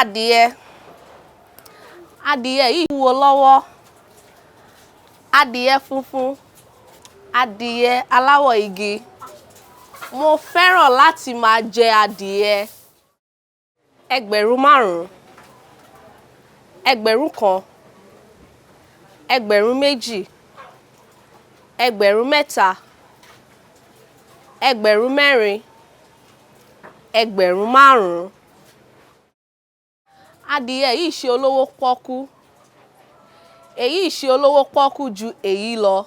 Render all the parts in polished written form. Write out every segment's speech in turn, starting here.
Adìẹ. Adìẹ yìí wúwo lọ́wọ́. Adìẹ funfun, adìẹ aláwọ̀ igi. Mo fẹ́ràn láti máa jẹ adìẹ. 5,000, 1,000, 2,000, 3,000, 4,000, 5,000. Adìẹ yìí ṣe olówó pọ́ọ́kú. Èyí ṣe olówó pọ́ọ́kú ju èyí lọ.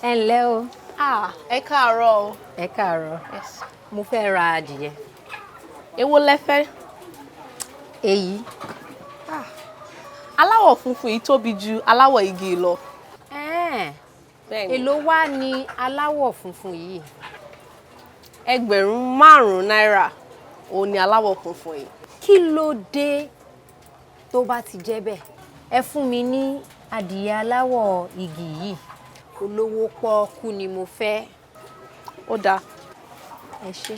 Ẹ ǹlẹ́ o. Ah, ẹ káàárọ̀ o. Ẹ káàárọ̀. Yes. Mo fẹ́ ra adìyẹ. Èwo lẹ fẹ́? Èyí. Ah, aláwọ̀ funfun yìí tóbi ju aláwọ̀ igi lọ. Ẹ̀ẹ́n. Bẹ́ẹ̀ni. Èló wá ni aláwọ̀ funfun yìí? 5,000 náírà òun ni aláwọ̀ funfun yìí. Kí ló dé tó bá ti jẹ́ bẹ́ẹ̀? Ẹ fún mi ní adìyẹ aláwọ̀ igi yìí. Olówó pọ́ọ́kú ni mo fẹ́. Ó dáa. Ẹ ṣé.